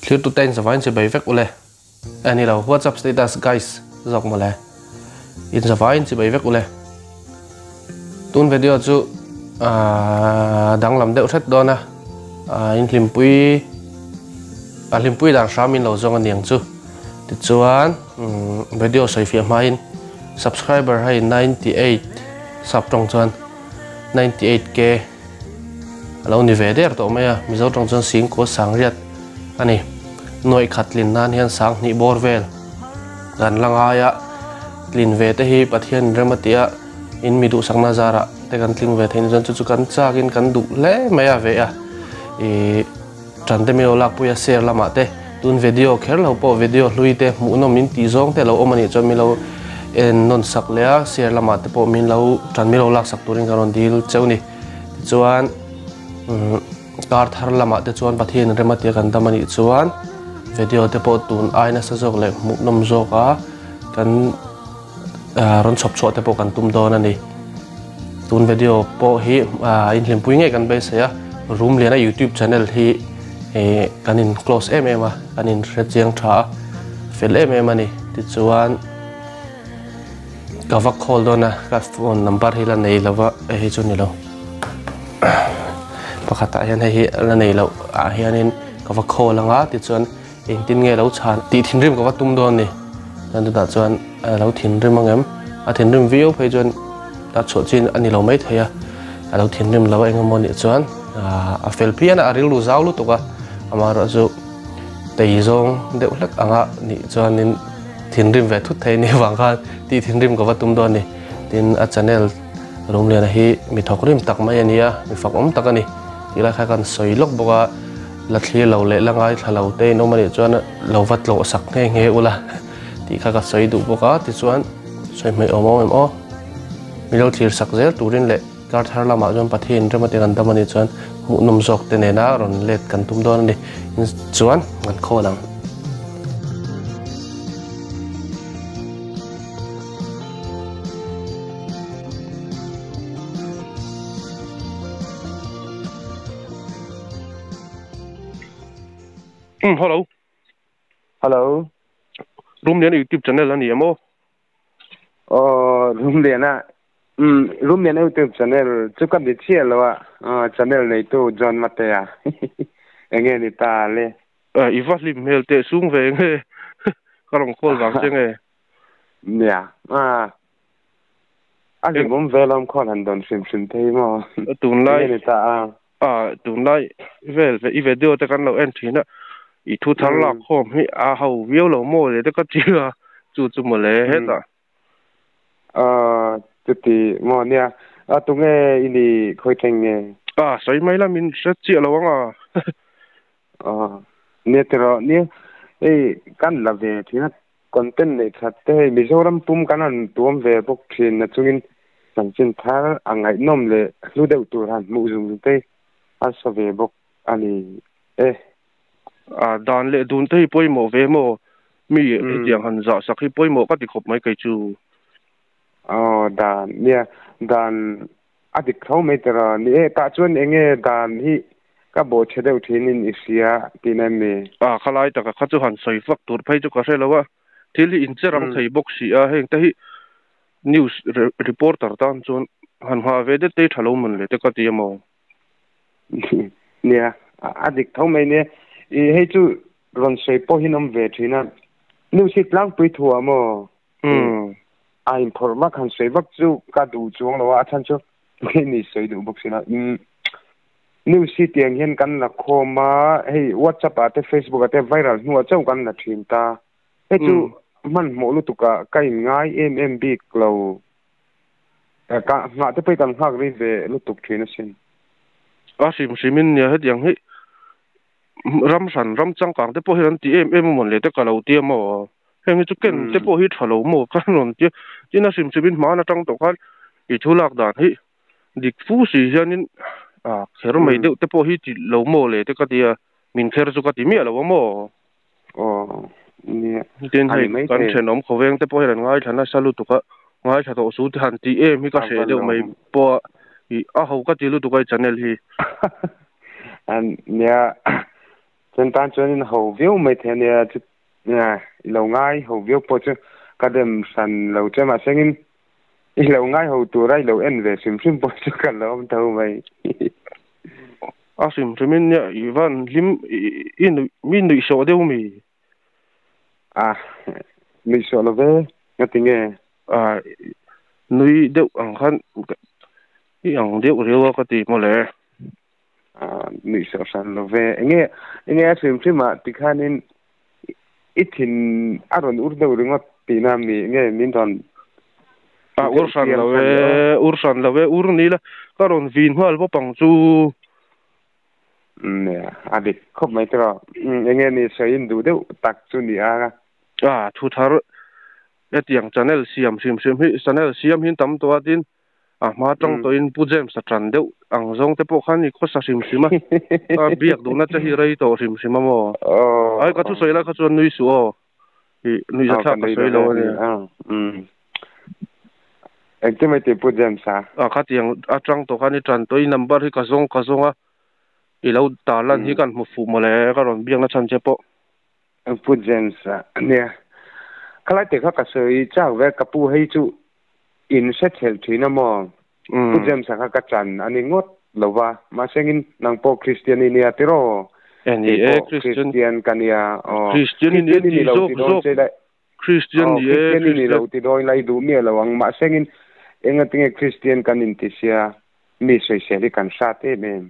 Thlir tute in zavain chibai vek ule. Eh ni lo, WhatsApp status guys zawk mawle. In zavain chibai vek ule. Tun video chu danglam deuh hret dawn a. In hlimpui a hlimpui dan hram in lo zawng aniang chu. Tichuan video sawi fiah hmain subscriber hei 98 sub tawng chuan 98k a lo ni ve der tawh mai a. Mizo tawng chuan singkaw sangriat a ni. Nuaih khat tlin nan hian sang hnih bawr vel kan la ngai a. Tlin ve te hi Pathian rem a tih a, in mi duhsakna zarah te kan tling ve theih ni chuan chu chu kan chakin kan duh hle mai a ve a. Ih tan te milo lakpui a share lamah te tun video kher lo pawh video hlui te hmuhnawm in tih zawng te lo awm a nih chuan milo en nawn sak leh a share lamah te pawh min lo tan milo laksak turin kan rawn dil cheu ni. Tichuan kar thar lamah te chuan Pathian rem a tia kan dam a nih chuan video te pawh tun ai nasa zawk leh hmuhnawm zawk a kan rawn chhawp chhuah te pawh kan tum dawn a ni. Tun video pawh hi in hlimpui ngei kan beisei a, Room Liana YouTube channel hi kan in close em em a, kan in hre chiang tha a, fel em em a ni. Tichuan ka va call dawn a, ka phone number hi la nei lo va, hei hi chu ni lo. Pakhatah hian hei hi la nei loh ah hianin ka va call anga tichuan engtin nge lo chhan tih thinrim ka va tum dawn ni. Chuan chutah chuan a lo thinrim ang em? A thinrim viau phei chuan a chhuah chin a ni lo mai thei a, a lo thinrim lo a eng emaw nih chuan a fel phian a, a rilru zau lutuk a, amaherawh chu tei zawng deuh hlek anga nih chuanin thinrim ve thut thei ni vang khan tih thinrim ka va tum dawn a ni. Tin a channel Rumliana hi mi thawk rim tak mai a ni a, mi fak awm tak a ni tih lai kha kan sawi lawk bawk a, la thlir lo leh la ngaithla lo te in awm a nih chuan lo va tlawh sak nghe nghe ula tih kha ka sawi duh bawk a, tichuan sawi hmaih awm awm em aw. Mi lo thlir sak zel turin leh kar thar lamah chuan Pathian rem atin an dam a nih chuan hmuhnawm zawk te nena rawn let kan tum dawn a ni. Chuan kan khawl ang. Hello. Hello. Rumliana YouTube channel a ni em aw? Aw, Rumliana. Rumliana YouTube channel chu ka ni chiah lo a, channel neitu John Matea. Enge ni ta le? I va hlim hmel teh sung ve nge ka rawn call vang che nge? Nia, a hlimawm ve lawm khawn han dawn hrim hrim thei maw? Tunlai Enge ni ta a? A tunlai vel ve i video te kan lo en thin a, i thu thar lak khawm hi a ho viau lo maw le te ka ti a, chu chu mawle hetah. A chuti maw nia, a tunge i ni khawi thleng nge? A sawi mai la min hre chiah lo ang a. A nia tiraw nia hei kan la ve thin a, content neih that te hei Mizoram pum kan han tuam ve bawk thin na chungin chanchin thar a ngaihnawm leh hlu deuh tur han hmuh zung zung te a sa ve bawk a ni e. A dan leh dun te hi pawimawh ve maw? Mi hetiang han zah sak hi pawimawh ka ti khawp mai kei chu. Aw dan nia dan a dik tho mai tiraw ni e tah chuan eng nge dan hi ka bawh chhe deuh thin in i hria tihna em ni? A khalai taka kha chu han sawi vak tur phei chu ka hre lo a, thil hi in che rang thei bawk si a, heng te hi news reporter tan chuan han nghah ve det te hi tha lo man le te ka ti a maw? Nia, a dik tho mai nia. I hei chu rawn sawi pawh hi an awm ve thin a, news hi tlangpui thu ah maw? A inphawrh vak han sawi vak chu ka duh chuang lo a, a chhan chu ni sawi duh bawk si lo. News hi tiang hian kan la khawm a, hei WhatsApp ah te Facebook ah te viral hnuah chauh kan la thin ta. Hei chu hmanhmawh lutuk ah ka in ngai em em bik lo. Ka nghah te pawh hi kan nghak rei ve lutuk thin asin. A hrim hrim in nia hetiang hi ram hran ram changkang te pawh hian an ti em em a mawn le te ka lo ti a maw. Heng hi chu ken te pawh hi tha lo maw ka rawn ti a. Tin a hrim hrim in hman atang tawh khan i thu lak dan hi dik fu si hianin a kher mai deuh te pawh hi ti lo maw le te ka ti a, min kher chu ka ti miah lo a maw? Aw, nia, Tin a hei ni mai kan thei. thenawm khawveng te pawh hian an ngaithla nasa lutuk a, Ngai tha tawh su ti han tih em hi ka hreh deuh mai pawh a ih a ho ka ti lutuk a i channel hi. An nia chuan tan chuan in ho viau mai thei ania chu nia i lo ngai ho viau pawh chu ka dem hran lo che mahse engin i lo ngai ho tura i lo en ve hrim hrim pawh chu ka lawm tho mai. A hrim hrim in nia i van hlim i nuih mi nuih sawh deuh mi. A nuih sawh lo ve ngati nge? A nui deuh ang khan i ang deuh riau a ka ti mawle. A nuih sawh hran lo ve. Enge enge a hrim hrim ah tikhanin i thin a rawn ur deuh ringawt tihna mi enge min rawn A ur hran lo e, ur hran lo e, ur ni la ka rawn vin nghal bawp ang chu. Nia, a dik khawp mai tawh. Enge ni sawi in duh deuh tak chu ni a. A thu thar hetiang channel siam hrim hrim hi channel siam hi tam tawh a tin a hma tang tawhin Pu James a tan deuh ang zawng te pawh khan i khawsa hrim hrim a, a biak duhna che hi rei tawh hrim hrim a maw? Ai ka thusawi lai kha chuan nui suh aw, i nuih zathlak ka sawi lo a nia. Engtin mai tih Pu James a? A khatiang atang tawh khan i tan tawh i number hi ka zawng ka zawng a, i lo tarlan hi kan hmu fuh mawle ka rawn biakna chhan che pawh. Pu James a nia. Khalai te kha ka sawi chak ve ka pu hei chu in hre thelh thin a maw? Pu James a kha ka chan a ni ngawt lo va, mahse engin nang pawh Kristian i nia tiraw? Kei pawh Kristian ka nia aw. Kristian i ni lo ti dawn che Kristian ni e, Kristian i ni lo ti dawn ila i duh miah lo ang, mahse engin engatinge Kristian kan inti sia mi sawisel hi kan hrat em em.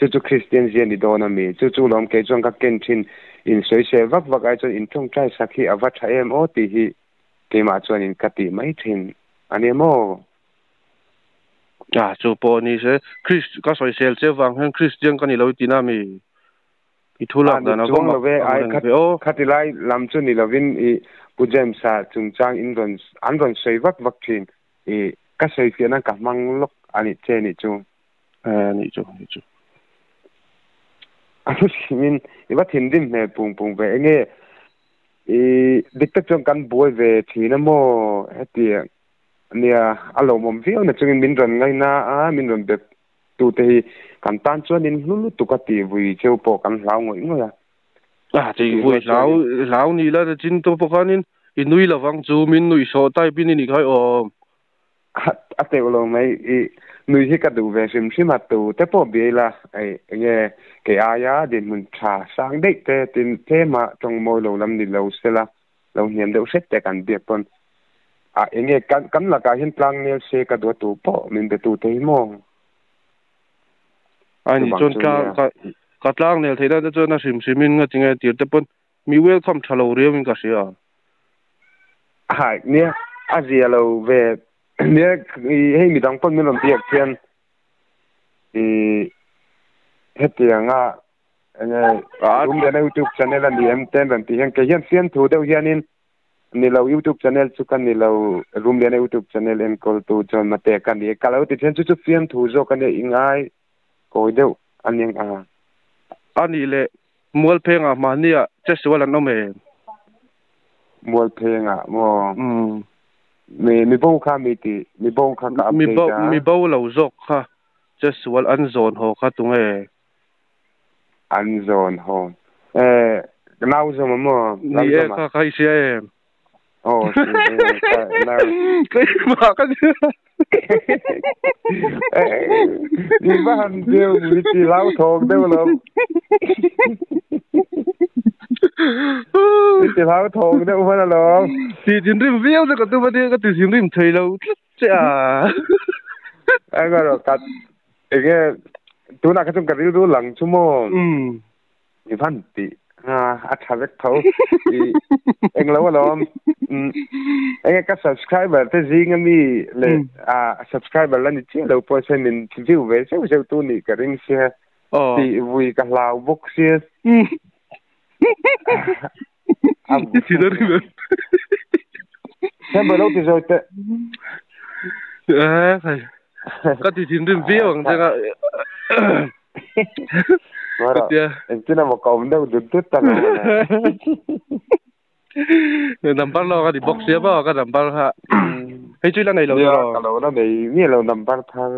Chu chu Kristian zia ni dawn a mi? Chu chu lawm kei chuan ka ken thin in sawisel vak vak ai chuan in tawngtai sak hi a va tha em aw tih hi keimah chuan in ka tih mai thin a nia maw? A, chu pawh ni se, Kris, ka sawisel che vang hian Kristian ka ni lo i ti na mi? I thu lak dan a va mak ang reng ve aw. Khati lai lam chu ni lovin i Pu James-a chungchang in rawn an rawn sawi vak vak thin i ka sawifiahna ka hmang lawk a nih che nih chu. A nih chu nih chu. A thu hrimin i va thinrim hmel pung pung ve enge i dik tak chuan kan buai ve thin a maw heti nia a lawmawm viau na chungin min rawn ngaina a min rawn be tute hi kan tan chuan in hlu lutuk a tih vui cheu pawh kan hlau ngawih ngawih a. A tih vui hlau hlau ni la chin to pawh khanin i nui lovang chu min nuih sawh type in i nih kha awm. A teuh lo mai i nui hi ka duh ve hrim hrim a tu te pawh bia ila ei enge kei aia dinhmun tha sang daih te tin tlema tawng mawi lo lam ni lo sela lo hniam deuh hret te kan biak pawn a enge kan kan lakah hian tlang nel se ka duh a tu pawh min be tu te hi maw. A ni chuan tlang ka ka tlang nel theih dan te chuan a hrim hrim in nga tinge tir te pawn mi welcome tha lo riau in ka hria. Ha nia a zia lo ve nia hei midang pawn min rawn biak hian i hetianga enge room lian a youtube channel a ni em te an rawn tih hian kei hian fiamthu deuh hianin ni lo youtube channel chu ka ni lo room lian a youtube channel enkawl tu chuan mate ka ni ka lo ti thian chu chu fiamthu zawk a nia i ngai kawi deuh a nia a. A nih leh Mualphengah mahnia chesual an awm em? Mualphengah maw? Umm. Mi mi bo kha mi tih mi bo kha ka update a. Mi bo lo zawk kha chesual an zawn haw kha tunge? An zawn haw. E, nau zawm a maw? Ni e, kha kha i hria em? Aw, hria e, ka nau. Keimah ka nia. Ni va han deuh mi ti lau thawk deuh lo. Mi ti lau thawk deuh hman alawm. Ti thinrim viau chu ka tum a nia, ka ti thinrim thei lo tlat che a. Engemaw ka Enge tunah kha chuan ka rilru lang chu maw? I van tih a tha vek tho. I englo alawm. Enge ka subscriber te zing ami leh a subscriber la ni chiah lo pawh se min view ve zeuh zeuh tu nih ka ring sia. Tih vui ka hlau bawk sia. Sember lo ti zawi teh. Ka ti thinrim viau ang che nga. Engtin emaw ka awm deuh dut dut ta lo. Number lo ka di bawk sia maw ka number kha. Hei chu ila nei lo Nia ka lo la nei miah lo number thar.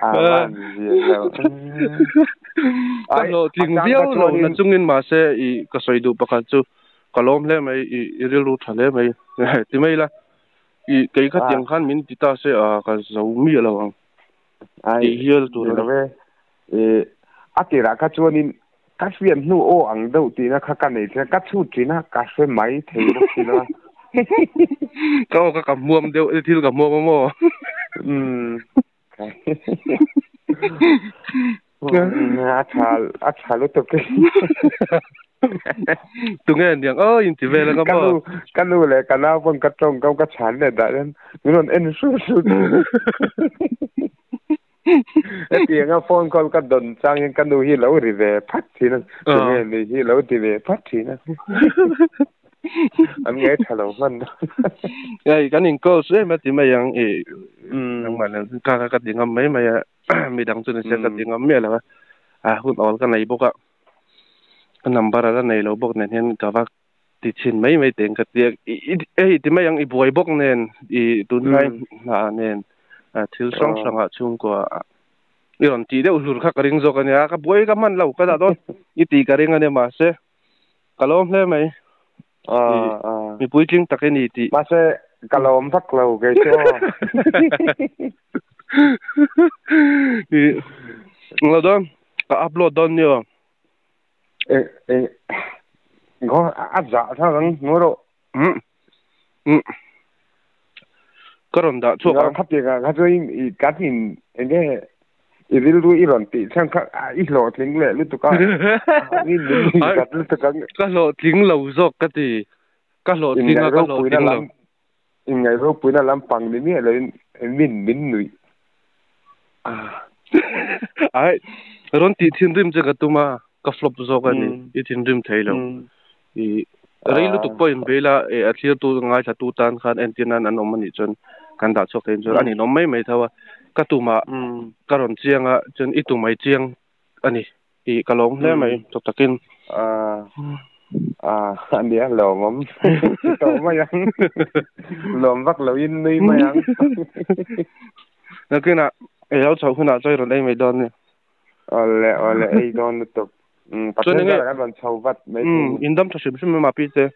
A van zia lo. Ka hlawhtling viau lo na chungin mahse i ka sawi duh pakhat chu ka lawm hle mai i i rilru tha hle mai ti mai ila i kei kha tiang khan min ti ta se a ka zo miah lo ang tih hial tur a ni. I a tirah kha chuanin ka hriat hnu aw ang deuh tihna kha ka nei thin a, ka chhut thin a, ka hre mai thei bawk si lo a. Ka aw kha ka hmuam deuh, thil ka hmuam a maw? Umm. A tha, a tha lutuk. Tunge niang aw inti vel anga maw? Ka nu, ka nu leh ka nau pawn ka tawngkam ka chhan leh dah hian min rawn en hru hru thin. Hetianga phone call ka dawn chang hian ka nu hi lo ri ve phat thin a, tunge ni hi lo ti ve phat thin a. An ngai tha lo hman. Hei kan in call su em a ti mai ang i nangmah nen ka ka ti ngam mai mai a midang chu ni se ka ti ngam miah lo a, a hun awl ka nei bawk a, ka number a la nei lo bawk nen hian ka va ti chhin mai mai teng ka tia hei ti mai ang i buai bawk nen i tunlai hna nen thil hrang hrangah chhungkua i rawn tih deuh hlur kha ka ring zawk a nia ka buai ka hman lo ka dah dawn i tih ka ring a nia mahse ka lawm hle mai mi puitling tak i ni tih mahse ka lawm vak lo kei chu aw i lo dawn ka upload dawn ni aw Eng eng ngaw a zah thlak ang ngaw rawh. Um um ka rawn dah chhuak ang. Khatiang ah kha chuan i kan in eng nge i rilru i rawn tih chhan kha i hlawhtling leh lutuk a i min zat lutuk ang. Ka hlawhtling lo zawk ka ti. Ka hlawhtling a ka hlawhtling lo. Inngaih ropuina lampang ni miah loin min min nuih a. Ai, rawn tih thinrim che ka tum a, ka flop zawk a ni, i thinrim thei lo. I rei lutuk pawh in bei la, a thlirtu ngaithlatu tan khan entir nan an awm a nih chuan kan dah chhuak thei chuan a ninawm mai mai tho a. Ka tumah ka rawn chiang a, chuan i tumai chiang a ni. I ka lawm hle mai tawk takin. A a nia lawmawm ti tawh mai ang. Lawm vak loin nui mai ang. Nakinah ei lo chhoh hunah chuan i rawn ei mai dawn nia. Awle awle ei dawn lutuk. Pathian zarah kan rawn chho vat mai thei ni. In dam tha hrim hrim em a pi te?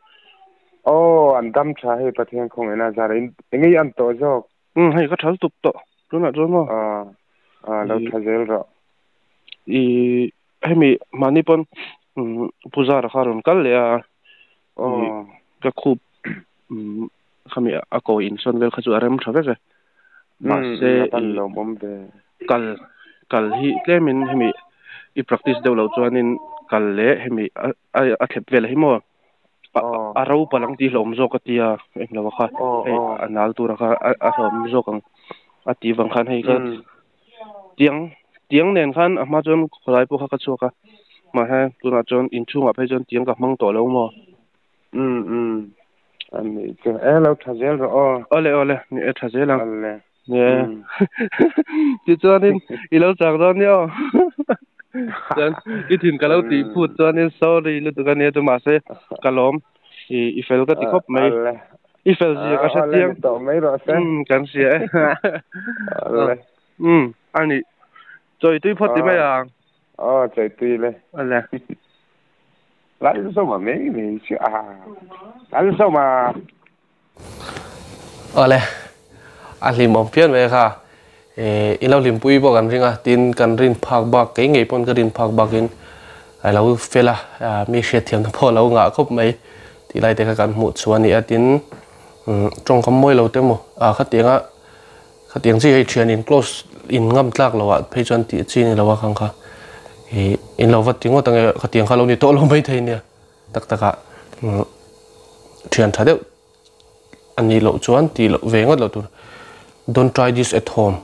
Aw an dam tha hei Pathian khawngaihna zarah in eng ei an tawh zawk. Umm hei ka tha lutuk tawh tunah chuan maw. Aw aw lo tha zel rawh. I hemi mahni pawn umm Pu Zara kha a rawn kal leh a i ka khup umm khami a kawi insawn vel kha chu a rem tha vek e. Mahse i kal kal hi tlemin hemi i practice deuh loh chuanin kal leh hemi a thlep vel hi maw. A ro palh ang tih hlawm zawk a tia englo a kha hei a nal tur a kha a hlawm zawk ang a tih vang khan hei ka tiang tiang nen khan a hma chuan khawlai pawh kha ka chhuak a mahse tunah chuan inchhungah phei chuan tiang ka hmang tawh lo maw. Um um a nih chu e lo tha zel rawh aw. Awle awle ni e tha zel ang. Awle. Ni e tichuanin i lo chak dawn nia aw chuan i thin ka lo tih phut chuanin sorry lutuk a nia chu mahse ka lawm i i fel ka ti khawp mai i fel zia ka hre chiang umm kan hria e umm a nih chawi tui phawt ti mai ang aw chawi tui le awle Lalzawma mai mai chu a Lalzawma. Awle, a hlimawm phian mai kha. Ih i lo hlimpui pawh kan ring a, tin kan rin phak bak kei ngei pawn ka rin phak bakin a lo fel a, mi hriatthiamna pawh a lo ngah khawp mai tih lai te kha kan hmuh chu a ni a, tin tawngkam mawi lo te maw ah khatianga khatiang chi hei thian in close in ngam tlak loh ah phei chuan tih chi a ni lo a khang kha ih in lo va ti ngawt ang e khatiang kha lo ni tawh lo maithei nia. Tak takah thian tha deuh a nih loh chuan tih loh ve ngawt loh tur. Don't try this at home.